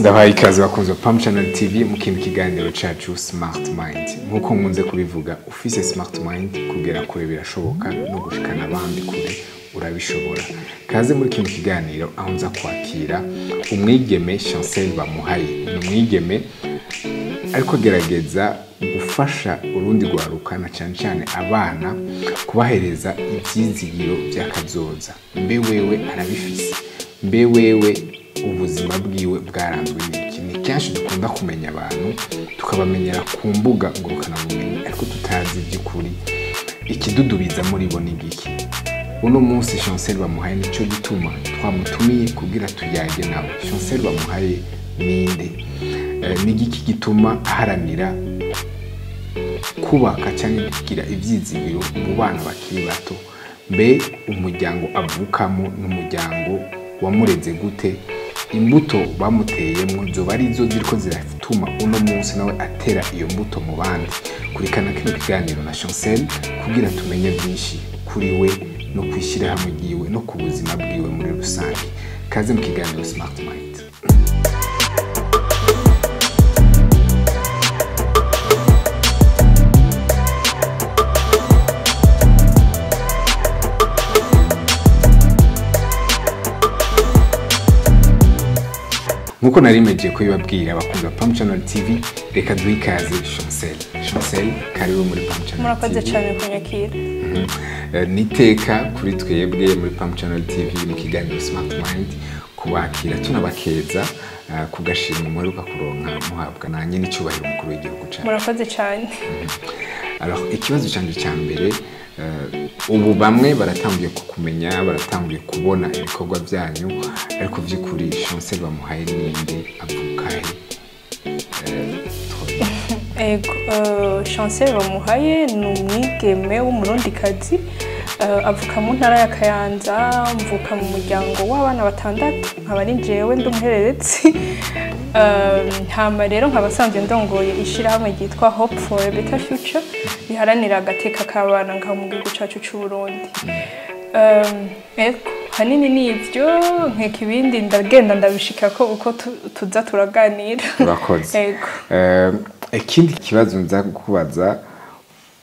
Ndabahaye ikaze bakunze Pam Channel TV mu kindi kiganiro cacu Smart Mind. Nkuko nkunze kubivuga, ufise Smart Mind kugera kure birashoboka, no gushikana abandi kure urabishobora. Kaze muri kino kiganiro aho nza kwakira umwigeme Chancel Bamuhaye. Ni umwigeme ariko gerageza gufasha urundi rwaruka na cyane cyane abana, kubahereza ivyizigiro by'akazoza. Mbe wewe arabifise? Mbe wewe ubuzima bwiwe bwaranzwe n'iki? Ni kenshi dukunda kumenya abantu tukabamenyera ku mbuga ngurukanabumenyi, ariko tutazi iby'ukuri ikidudubiza muri bo ni igiki. Uno munsi Chancel Bamuhaye nico gituma twamutumiye kugira tuyage nawe. Chancel Bamuhaye ninde? Ni igiki gituma aharanira kubaka cyangwa kugira ivyizigiro mu bana bakiri bato? Mbe umuryango avukamo n'umuryango wamureze gute? Imbuto bamuteyemo zoba ari zo ziriko ziratuma uno munsi nawe atera iyo mbuto mu bandi? Kurikana kino kiganiro na Chancel kugira tumenye byinshi kuri we no kwishyira hamwe ryiwe no ku buzima bwiwe muri rusange. Kaze mu kiganiro Smart Mind. Nkuko nari meje kubibabwira abakunzi ba Pam Channel TV, reka duhe ikaze Chancel. Chancel, karibu muri Pam Channel Murakoze TV. cyane kunyakira. Niteka kuri twebwe muri Pam Channel TV mu kiganiro Smart Mind kubakira tunabakeza ku gashimwe muheruka kuronka muhabwa na nyene icyubahiro umukuru w'igihugu cacu. Murakoze cyane. Alors, ikibazo canje ca mbere, ubu bamwe baratangiye kukumenya, baratangiye kubona ibikorwa byanyu, ariko vy'ukuri Chancel Bamuhaye ninde, avuka he? Ego, Chancel Bamuhaye ni umwigeme w'umurundikazi, avuka mu ntara ya Kayanza, mvuka mu muryango w'abana batandatu, nkaba ari jewe ndi umuhererezi. Hama rero nkaba nsanzwe ndongoye ishirahamwe ryitwa Hope for a Better Future, riharanira agateka k'abana ngaha mu gihugu cacu c'u Burundi. Ego, hanini ni ivyo, nkeka ibindi ndagenda ndabishikako uko tuza turaganira. Urakoze. Ego. Ikindi kibazo nza kukubaza,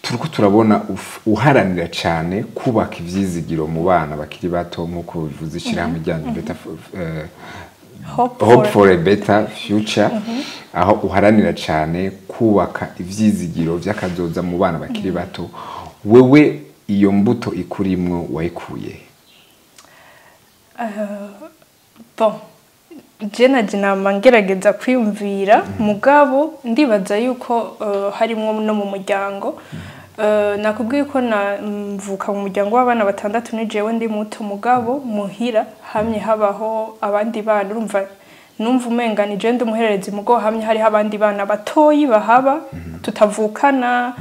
turiko turabona uharanira cyane kubaka ivyizigiro mu bana bakiri bato, nk'uko bivuze ishirahamwe ryanyu Better Hope Hope for for a Better Future, aho uharanira cyane kubaka ivyizigiro vy'akazoza mu bana bakiri bato. Wewe iyo mbuto ikurimwo wayikuye? Bon, je naje nama ngerageza kwiyumvira, mugabo ndibaza yuko harimwo no mu muryango. Nakubwiye ko na mvuka mu muryango w'abana batandatu, ni jewe ndi muto, mugabo muhira hamye habaho abandi bana. Urumva numva umenga ni jewe ndi umuhererezi, mugabo hamye hariho abandi bana batoyi bahaba tutavukana,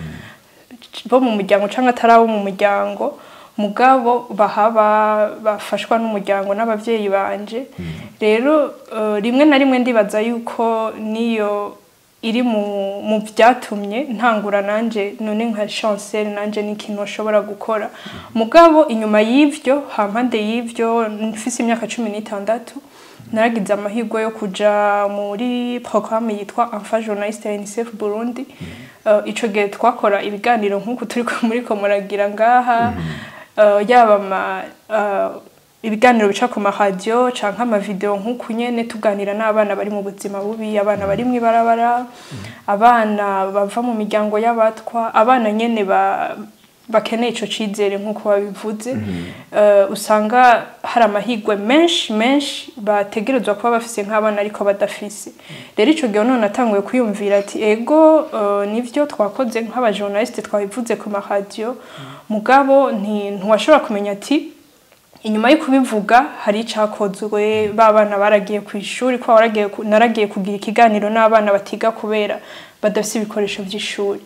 bo mu muryango canke atari abo mu muryango, mugabo bahaba bafashwa n'umuryango n'abavyeyi banje. Rero rimwe na rimwe ndibaza yuko niyo iri mu vyatumye ntangura nanje, none nka Chancel nanje n'ikintu nshobora gukora. Mugabo inyuma y'ivyo, hampande y'ivyo, mfise imyaka 16 naragize amahirwe yo kuja muri programme yitwa Enfant Journaliste ya UNICEF Burundi. Ico gihe twakora ibiganiro nk'uku turiko muriko muragira ngaha, yaba ibiganiro bica ku maradiyo canke amavideo nk'uku nyene, tuganira n'abana bari mu buzima bubi, abana bari mw'ibarabara, abana bava mu miryango y'abatwa, abana nyene bakeneye ico cizere nk'uko babivuze. Usanga hari amahirwe menshi menshi bategerezwa kuba bafise nk'abana ariko badafise. Rero ico gihe none natanguye kwiyumvira ati ego, nivyo twakoze nk'abajournaliste, twabivuze ku maradiyo, mugabo ntiwashobora kumenya ati inyuma yo kubivuga hari icakozwe, ba bana baragiye ku ishuri, ko naragiye kugira ikiganiro n'abana batiga kubera badafise ibikoresho vy'ishuri,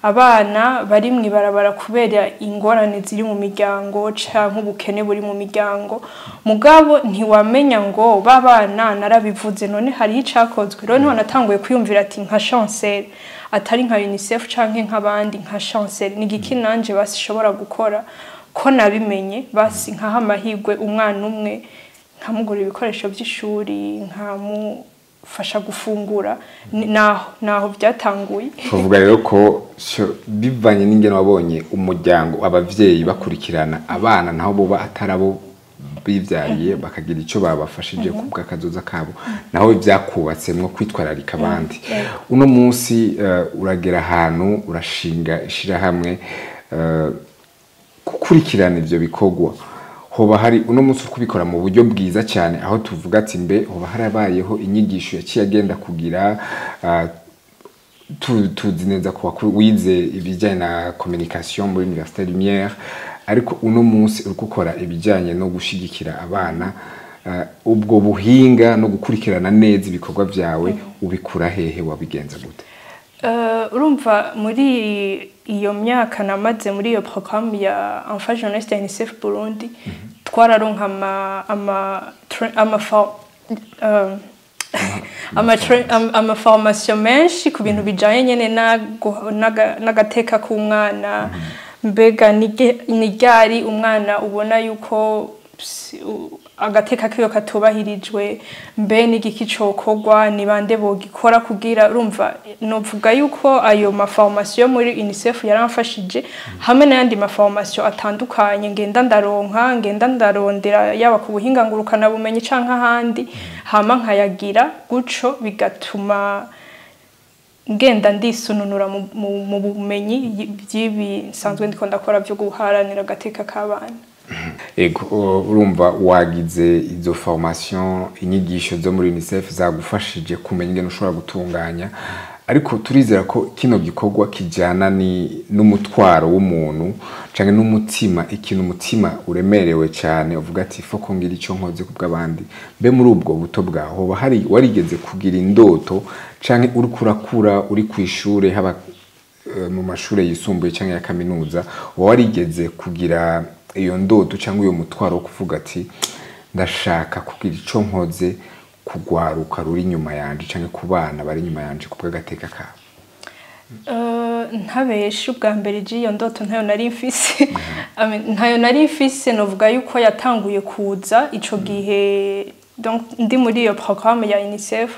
abana bari mw'ibarabara kubera ingorane ziri mu miryango canke ubukene buri mu miryango, mugabo ntiwamenya ngo ba bana narabivuze none hariho icakozwe. Rero niho natanguye kwiyumvira ati nka Chancel, atari nka UNICEF canke nk'abandi, nka Chancel ni igiki nanje basi shobora gukora ko nabimenye, basi nkaha amahirwe umwana umwe, nkamugura ibikoresho by'ishuri, nkamu nkabafasha gufungura. Naho byatanguye. Tuvuga rero ko bivanye n'ingene wabonye umuryango, abavyeyi bakurikirana abana naho boba atarabo bivyariye, bakagira ico babafashije kubwa kazoza kabo, naho vyakubatsemwo kwitwararika abandi. Uno munsi uragera ahantu urashinga ishirahamwe gukurikirana ivyo bikorwa. Hoba hari uno munsi uri kubikora mu buryo bwiza cyane, aho tuvuga ati mbe hoba harabayeho inyigisho yaciye agenda kugira tuzi neza ko wize ibijyanye na communication muri Université Lumière, ariko uno munsi uri gukora ibijyanye no gushigikira abana. Ubwo buhinga no gukurikirana neza ibikorwa byawe ubikura hehe? Wabigenza gute? Urumva muri iyo myaka namaze muri iyo programme ya Enfant Jeunesse ya UNICEF Burundi, twararonka ama formation menshi ku bintu bijanye nyene n'agateka k'umwana. Mbega ni ryari umwana ubona yuko agateka kiwe katubahirijwe? Mbe n'igiki cokorwa? Ni bande bogikora? Kugira urumva, novuga yuko ayo ma formation muri UNICEF yaramfashije, hamwe n'ayandi ma formation atandukanye ngenda ndaronka, ngenda ndarondera, yaba ku buhinga ngurukana bumenyi canke ahandi, hama nkayagira guco, bigatuma ngenda ndisununura mu bumenyi by'ibi nsanzwe ndiko ndakora byo guharanira agateka k'abana. Ego, urumva wagize izo formation, inyigisho zo muri UNICEF zagufashije kumenya ingene ushobora gutunganya, ariko turizera ko kino gikorwa kijana ni n'umutwaro w'umuntu canke n'umutima, ikintu umutima uremerewe cyane, uvuga ati faut ko ngira ico nkoze ku bw'abandi. Mbe muri ubwo buto bwaho hoba hari warigeze kugira indoto, canke uriko urakura uri kw'ishure, haba mu mashure yisumbuye canke ya kaminuza, uba warigeze kugira iyo ndoto cyangwa uyo mutwaro wo kuvuga ati ndashaka kugira ico nkoze kugwaruka ruri inyuma yanje canke ku bana bari inyuma yanje ku bw'agateka kabo? Ntabeshe, ubwa mbere je iyo ndoto ntayo nari mfise. I mean, ntayo nari mfise. Novuga yuko yatanguye kuza ico gihe, donc ndi muri iyo programme ya UNICEF,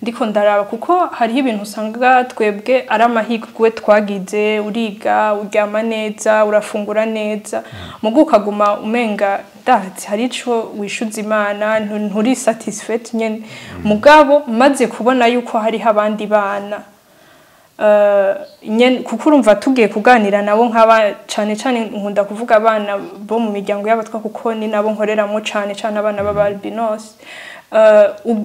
ndiko ndaraba, kuko hariho ibintu usanga twebwe ari amahirwe twagize: uriga, uryama neza, urafungura neza, mugu ukaguma umenga ndazi hari ico wishuza Imana, nturi satisfait nyene. Mugabo maze kubona yuko hariho abandi bana nyene, kuko urumva tugiye kuganira nabo nk'aba, cane cane nkunda kuvuga abana bo mu miryango y'abatwa, kuko ni nabo nkoreramo cane cane, abana b'aba albinos.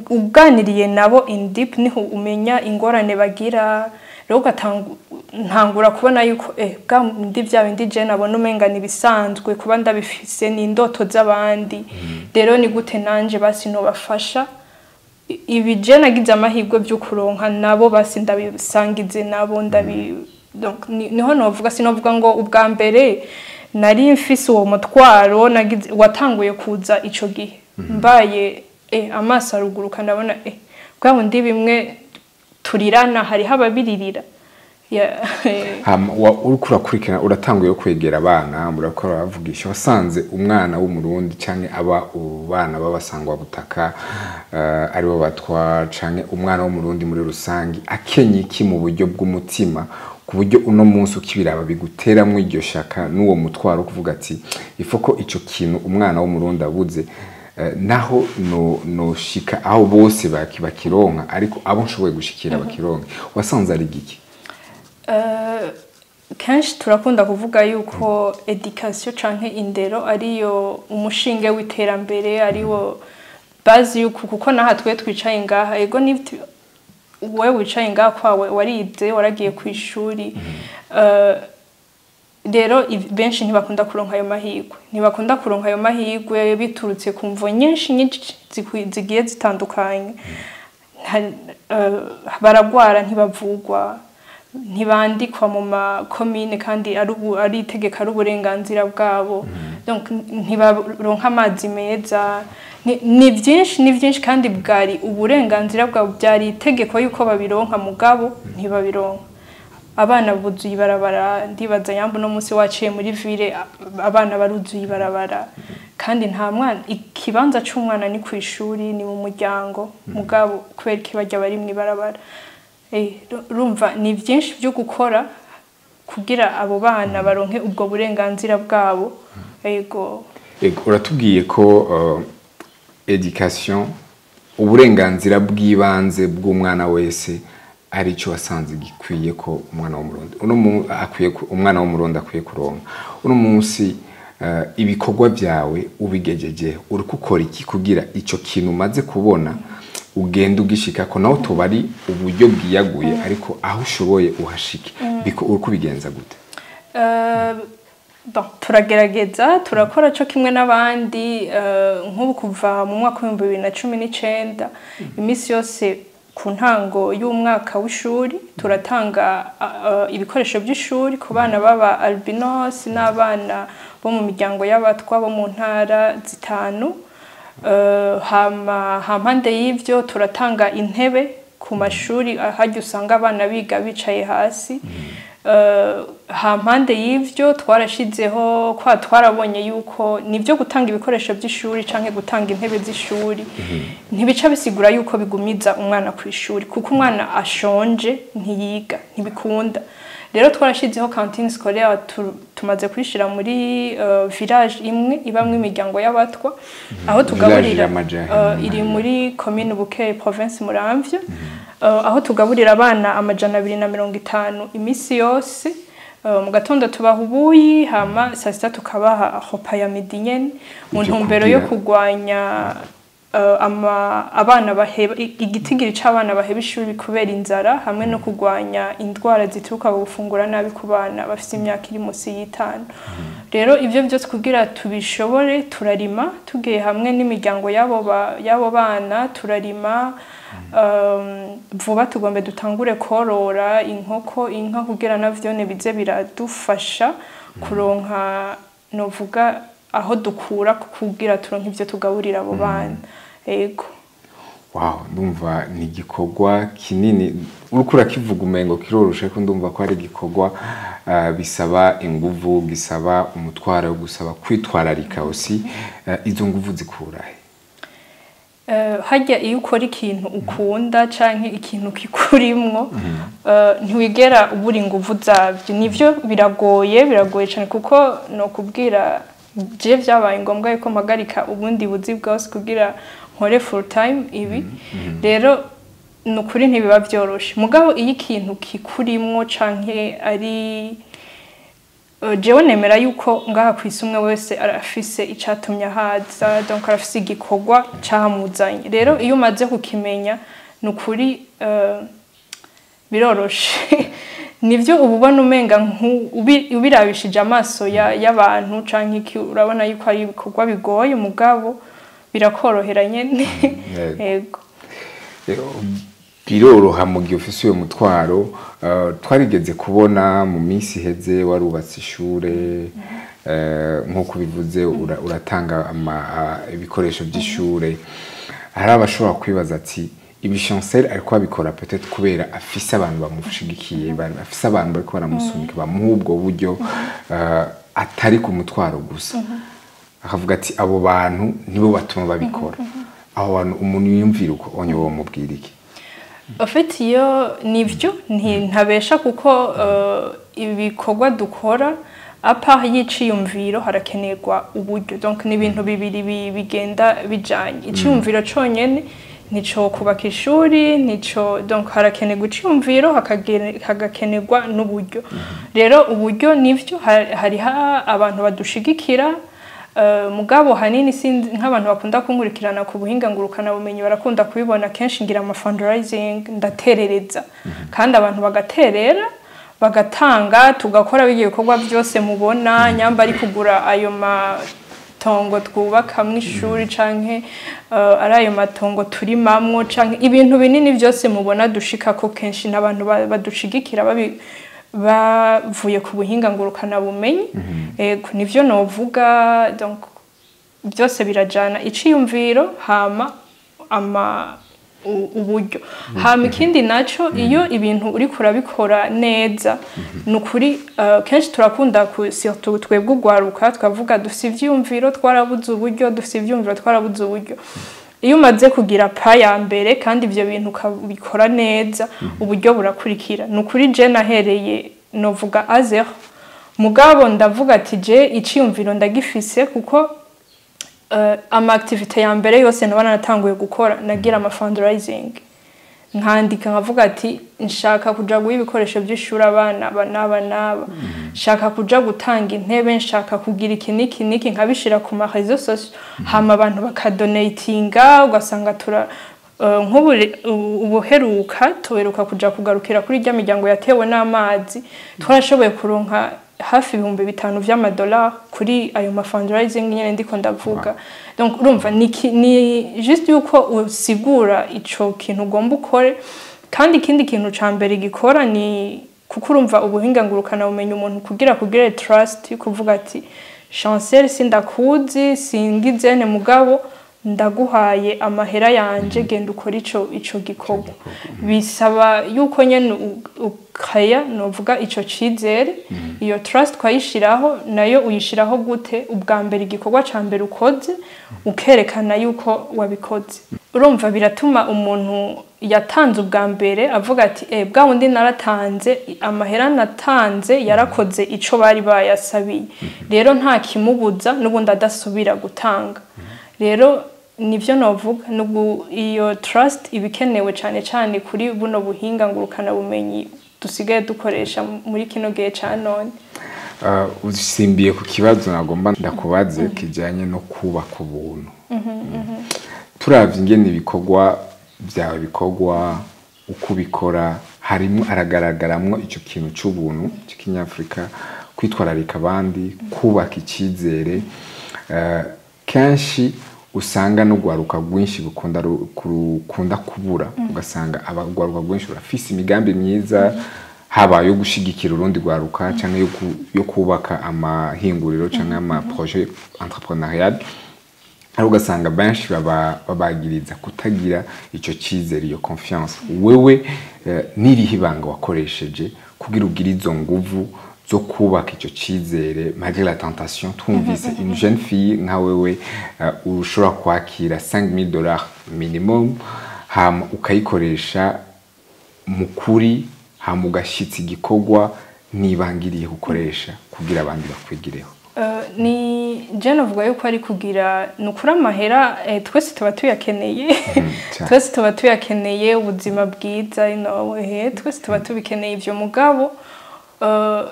Uganiriye nabo in deep niho umenya ingorane bagira. Rero ntangura kubona yuko bwa ndi bya bindi je nabona umenga ni bisanzwe kuba ndabifise, ni indoto z'abandi. Rero ni gute nanje basi nobafasha ibi je nagize amahirwe byo kuronka, nabo basi ndabisangize nabo ndabi. Donc niho novuga, sinovuga ngo ubwa mbere nari mfise uwo mutwaro, nagize watanguye kuza ico gihe mbaye amaso aruguruka, ndabona bwa bundi bimwe turirana hariho ababiririra. Hama uriko urakurikirana, uratanguye kwegera abana, murakora bavugisha, wasanze umwana w'Umurundi canke aba bana b'abasangwa butaka aribo batwa, canke umwana w'Umurundi muri rusangi, akenye iki mu buryo bw'umutima, ku buryo uno munsi ukibiraba biguteramwo iryo shaka n'uwo mutwaro wo kuvuga ati ifo ko ico kintu umwana w'Umurundi abuze, naho no noshika aho bose bakironka, ariko abo nshoboye gushikira bakironka? Wasanze ari giki? Kenshi turakunda kuvuga yuko education canke indero ariyo umushinge w'iterambere, ariwo base yuko, kuko naha twe twicaye ngaha, ego ni wewe wicaye ngaha kwawe warize, waragiye ku ishuri. Rero benshi ntibakunda kuronka ayo mahirwe, ntibakunda kuronka ayo mahirwe biturutse ku mvo nyinshi nyinshi zigiye zitandukanye. Baragwara ntibavugwa, ntibandikwa mu makomine kandi ari itegeko, ari uburenganzira bwabo. Donc ntibaronka amazi meza. Ni byinshi, ni byinshi, kandi bwari uburenganzira bwabo, byari itegeko yuko babironka, mugabo ntibabironka. Abana buzuye ibarabara. Ndibaza yambu no munsi waciye muri ville, abana baruzuye ibarabara. Kandi nta mwana, ikibanza c'umwana ni ku ishuri, ni mu muryango. Mugabo kubera iki barya bari mw'ibarabara? Urumva ni byinshi byo gukora kugira abo bana baronke ubwo burenganzira bwabo. Ego. Ego, uratubwiye ko education, uburenganzira bw'ibanze bw'umwana wese, ari cyo wasanze gikwiye ko umwana w'Umurundi uno akwiye umwana w'Umurundi akwiye kuronka. Uno munsi ibikorwa byawe ubigejeje, uri gukora iki kugira ico kintu umaze kubona ugenda ugishikako, naho tuba ari uburyo bwiyaguye, ariko aho ushoboye uhashike? Uri kubigenza gute? Bon, turagerageza, turakora co kimwe n'abandi. Nk'ubu kuva mu mwaka w'2019, iminsi yose ku ntango y'umwaka w'ishuri turatanga ibikoresho by'ishuri ku bana b'aba albinos n'abana bo mu miryango y'Abatwa bo mu ntara zitanu. Hama hampande y'ivyo turatanga intebe ku mashuri ahajya usanga abana biga bicaye hasi. Hampande y'ivyo twarashizeho kwa twarabonye yuko nivyo gutanga ibikoresho by'ishuri canke gutanga intebe z'ishuri ntibica bisigura yuko bigumiza umwana ku ishuri, kuko umwana ashonje ntiyiga, ntibikunda. Rero twarashizeho cantine scolaire, tumaze kuyishira muri village imwe ibamwe imiryango y'Abatwa, aho tugaburira y'Amajahe? Iri muri commune Bukeye, province Muramvya, aho tugaburira abana 250 imisi yose. Mu gatondo tubaha ubuyi, hama saa sita tukabaha repas ya midi nyene, mu Ivyo ntumbero yo kugira kurwanya abana baheba, igitigiri c'abana baheba ishuri kubera inzara, hamwe no kurwanya indwara zituruka ku gufungura nabi ku bana bafite imyaka iri munsi y'itanu. Rero ivyo byose kugira tubishobore, turarima tugiye hamwe n'imiryango y'abo bana, turarima. Vuba tugombe dutangure korora inkoko, inka, kugira navyone bize biradufasha kuronka, novuga, aho dukura kugira turonke ivyo tugaburira abo bana. Ego. Wow, ndumva ni igikorwa kinini. Uriko urakivuga umengo kiroroshe, ariko ndumva ko ari igikorwa bisaba inguvu, gisaba umutwaro, gusaba kwitwararika aussi. Izo nguvu zikurahe? Harya iyo ukora ikintu ukunda canke ikintu kikurimwo, ntiwigera ubura inguvu zavyo. Nivyo, biragoye, biragoye cane, kuko nokubwira je vyabaye ngombwa yuko mpagarika ubundi buzi bwose kugira nkore full time ibi. Rero ni ukuri ntibiba vyoroshe, mugabo iyo ikintu kikurimwo canke ari jewe nemera yuko ngaha kw'isi umwe wese arafise icatumye ahaza, donc arafise igikorwa cahamuzanye. Rero iyo umaze kukimenya, ni ukuri biroroshe. Nivyo, uba ubona umenga ubirabishije amaso y'abantu canke iki, urabona yuko ari ibikorwa bigoye, mugabo birakorohera nyene. Yego. Yego. Biroroha mu gihe ufise uyo mutwaro. Twarigeze kubona mu minsi iheze warubatse ishure, nk'uko ubivuze uratanga ibikoresho by'ishure. Hari abashobora kwibaza ati ibi Chancel ariko abikora peut-être kubera afise abantu bamushigikiye, afise abantu bariko baramusunika, bamuha ubwo buryo, atari ku mutwaro gusa, akavuga ati abo bantu nibo batuma babikora. Abo bantu, umuntu yiyumvira uko onye, womubwira iki? En fait, iyo nivyo, ntabesha, kuko ibikorwa dukora, à part y'iciyumviro harakenerwa uburyo. Donc ni ibintu bibiri bigenda bijanye. Iciyumviro conyene nico kubaka ishuri nico, donc harakenerwa iciyumviro, hagakenerwa n'uburyo. Rero uburyo, nivyo, hariho abantu badushigikira. Mugabo hanini sinzi nk'abantu bakunda kunkurikirana ku buhinga ngurukana bumenyi barakunda kubibona kenshi ngira ama fundraising, ndaterereza kandi abantu bagaterera, bagatanga, tugakora bigiye ibikorwa byose mubona, nyamba ari kugura ayo matongo twubakamwo ishuri canke ari ayo matongo turimamwo canke ibintu binini byose mubona dushikako, kenshi n'abantu badushigikira bavuye ku buhinga ngurukana bumenyi. Ego, nivyo novuga. Donc byose birajana, iciyumviro hama ama uburyo. Hama ikindi naco, iyo ibintu uriko urabikora neza, ni ukuri, kenshi turakunda surtout twebwe ugwaruka, twavuga dufise ivyiyumviro, twarabuze uburyo, dufise ivyiyumviro, twarabuze uburyo. Iyo umaze kugira pas ya mbere kandi ivyo bintu ukabikora neza, uburyo burakurikira. Ni ukuri, je nahereye novuga à zéro, mugabo ndavuga ati je iciyumviro ndagifise, kuko ama activité ya mbere yose naba naratanguye gukora, nagira ama fundraising, nkandika nkavuga ati nshaka kuja guha ibikoresho by'ishuri abana aba n'aba n'aba, nshaka kuja gutanga intebe, nshaka kugira iki n'iki n'iki, nkabishira ku ma réseaux sociaux, hama abantu bakadonatinga, ugasanga tura nk'ubu ubuheruka tuheruka kuja kugarukira kuri rya miryango yatewe n'amazi, twarashoboye kuronka hafi 5000 vy'amadolari kuri ayo ma fundraising nyene ndiko ndavuga. Donc urumva ni juste yuko usigura ico kintu ugomba ukore. Kandi ikindi kintu ca mbere gikora ni kuko urumva ubuhinga ngurukana bumenyi umuntu kugira kugire trust yo kuvuga ati Chancel, sindakuzi, singizene, mugabo ndaguhaye amahera yanje, genda ukora ico gikorwa. Bisaba yuko nyene ukaya novuga ico cizere, iyo trust ukayishiraho. Nayo uyishiraho gute? Ubwa mbere, igikorwa ca mbere ukoze ukerekana yuko wabikoze, urumva biratuma umuntu yatanze ubwa mbere avuga ati bwa wundi naratanze, amahera natanze yarakoze ico bari bayasabiye, rero nta kimubuza n'ubundi adasubira gutanga. Rero nivyo novuga, nugu iyo trust iba ikenewe cane cane kuri buno buhinga ngurukana bumenyi dusigaye dukoresha muri kino gihe ca none. Usimbiye ku kibazo nagomba ndakubaze kijyanye no kubaka ubuntu. Turavye ingene ibikorwa byawe bikorwa, uko ubikora, harimo haragaragaramwo ico kintu c'ubuntu cy'ikinyafurika, kwitwararika abandi, kubaka icyizere. Kenshi usanga n'urwaruka rwinshi rukunda kubura, ugasanga abagwaruka rwinshi rurafise imigambi myiza, haba yo gushigikira urundi rwaruka canke yo kubaka amahinguriro canke ama projet entrepreneurial, ariko ugasanga benshi babagiriza kutagira ico cyizere, iyo confiance. Wewe n'irihe ibanga wakoresheje kugira ugire izo nguvu zo kubaka icyo cyizere malgré la tentation? Twumvise une jeune fille nka wewe, ushobora kwakira 5000 $ minimum, hama ukayikoresha mu kuri, hama ugashyitsa igikorwa, nibangiriye gukoresha kugira abandi bakwigireho? Ni je novuga yuko ari kugira, ni ukuri, amahera twese tuba tuyakeneye. Cyane. Twese tuba tuyakeneye, ubuzima bwiza, twese tuba tubikeneye ivyo, mugabo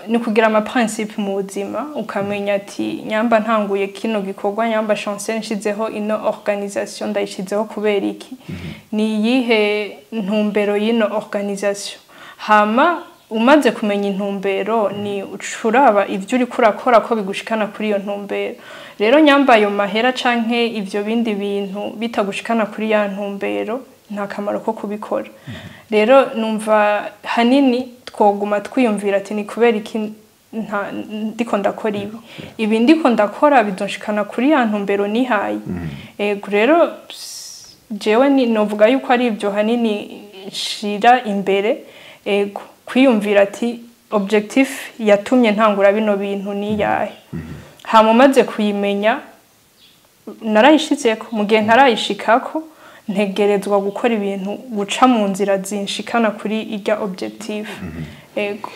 ni kugira ama principe mu buzima, ukamenya ati nyamba ntanguye kino gikorwa, nyamba Chancel nshizeho ino organisation, ndayishizeho kubera iki? Ni iyihe ntumbero y'ino organisation? Hama umaze kumenya intumbero, ni ucuraba ivyo uriko urakora ko bigushikana kuri iyo ntumbero. Rero nyamba ayo mahera canke ivyo bindi bintu bitagushikana kuri ya ntumbero, nta kamaro ko kubikora. Rero numva hanini twoguma twiyumvira ati ni kubera iki ndiko ndakora ibi? Ibi ndiko ndakora bizonshikana kuri ya ntumbero nihaye? Ego, rero jewe ni novuga yuko ari ibyo hanini nshira imbere. Ego, kwiyumvira ati objectif yatumye ntangura bino bintu ni yahe? Hama umaze kuyimenya, narayishitseko, mu gihe ntarayishikako ntegerezwa gukora ibintu, guca mu nzira zinshikana kuri irya objectif. Ego.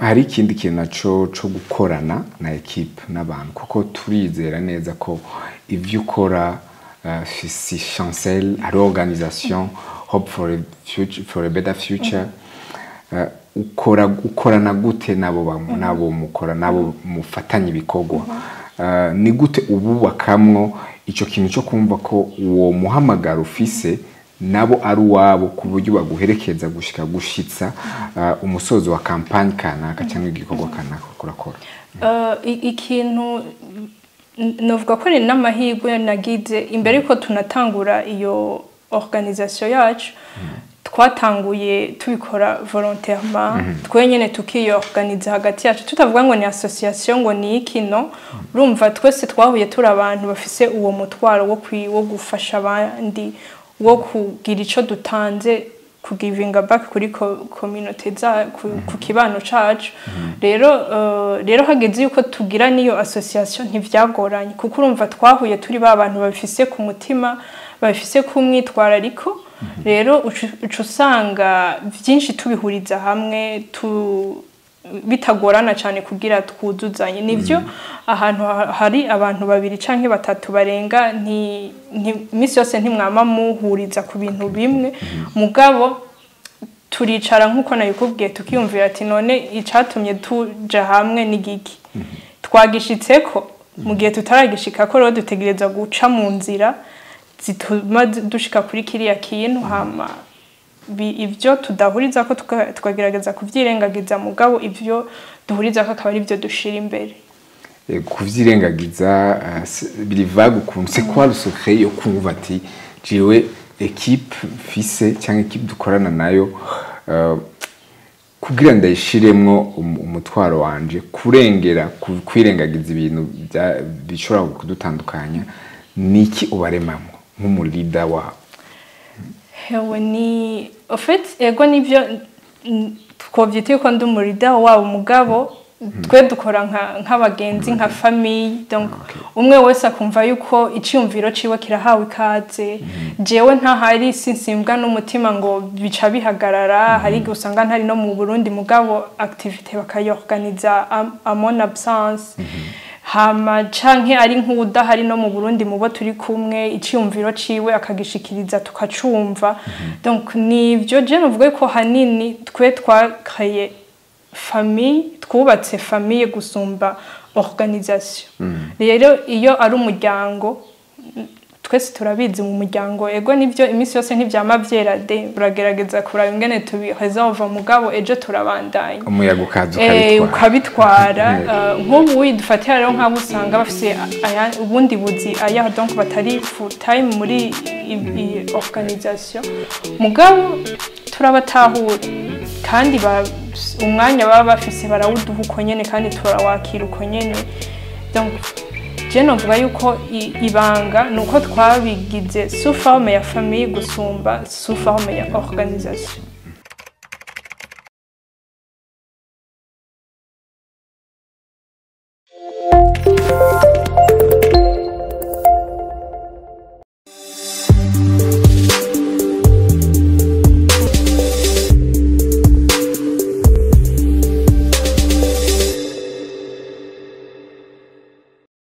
Hari ikindi kintu naco co gukorana na équipe n'abantu, kuko turizera neza ko ivyo ukora, si Chancel, hari organisation Hope for a Future, for a Better Future, ukora ukorana gute nabo nabo mukora, nabo mufatanya ibikorwa? Ni gute ububakamwo ico kintu cyo kumva ko uwo muhamagaro ufise nabo ari uwabo, ku buryo baguherekeza gushika gushitsa umusozo wa campagne kanaka cyangwa igikorwa kanaka kurakora? Ikintu novuga ko ni n'amahirwe nagize, imbere yuko tunatangura iyo organisation yacu, twatanguye tubikora volontairement, twenyene tukiyorganiza hagati yacu, tutavuga ngo ni association, ngo ni iki. No urumva twese twahuye turi abantu bafise uwo mutwaro wo gufasha abandi. wo kugira ico dutanze, kugivinga back kuri communauté za ku kibano cacu. Rero hageze yuko tugira niyo association, ntivyagoranye, kuko urumva twahuye turi ba bantu babifise ku mutima, babifise ku mwitwarariko. Rero uca usanga byinshi tubihuriza hamwe, bitagorana cyane kugira twuzuzanye. Nivyo, ahantu hari abantu babiri canke batatu barenga, nti imisi yose ntimwama muhuriza ku bintu bimwe. Mugabo turicara, nk'uko nabikubwiye, tukiyumvira ati: "None icatumye tuja hamwe ni giki? Twagishitseko?" Mu gihe tutaragishikako rero, dutegereza guca mu nzira zituma dushika kuri kiriya kintu. Hama ibyo tudahuriza ko tukagerageza kuvyirengagiza, mugabo ibyo duhuriza ko akaba ari byo dushira imbere. Kuvyirengagiza biri vague ukuntu. C'est quoi le secret yo kumva ati: "Jewe équipe mfise cyangwa équipe dukorana nayo, kugira ndayishiremwo umutwaro wanje, kurengera kwirengagiza ibintu bishobora kudutandukanya"? Niki ubaremamwo nk'umu leader wabo? Hewe, ni en fait, ego nivyo, twovyita yuko ndi umu leader wabo, mugabo twe dukora nk'abagenzi, nka famille. Donc umwe wese akumva yuko iciyumviro ciwe kirahawe ikaze. Jewe ntahari, sinsimbwa n'umutima ngo bica bihagarara. Hari igihe usanga ntari no mu Burundi, mugabo activité bakayorganiza à mon absence. Hama canke ari nk'udahari no mu Burundi, mubo turi kumwe, iciyumviro ciwe akagishikiriza, tukacumva. Donc nivyo, je novuga ko hanini twe twakaye famille, twubatse famille gusumba organisation. Rero iyo ari umuryango, twese turabizi, mu muryango, ego nivyo, iminsi yose ntivyama vyera de, uragerageza kuraba ingene tubiresolva, mugabo ejo turabandanya. Umuyaga ukaza ukabitwara. ukabitwara. Nk'ubu dufatira rero nk'abo usanga bafise ubundi buzi aya, donc batari full time muri organisation, mugabo turabatahura kandi umwanya baba bafise barawuduha uko nyene, kandi turawakira uko nyene. Donc je novuga yuko ibanga ni uko twabigize sous forme ya famille gusumba sous forme ya organisation.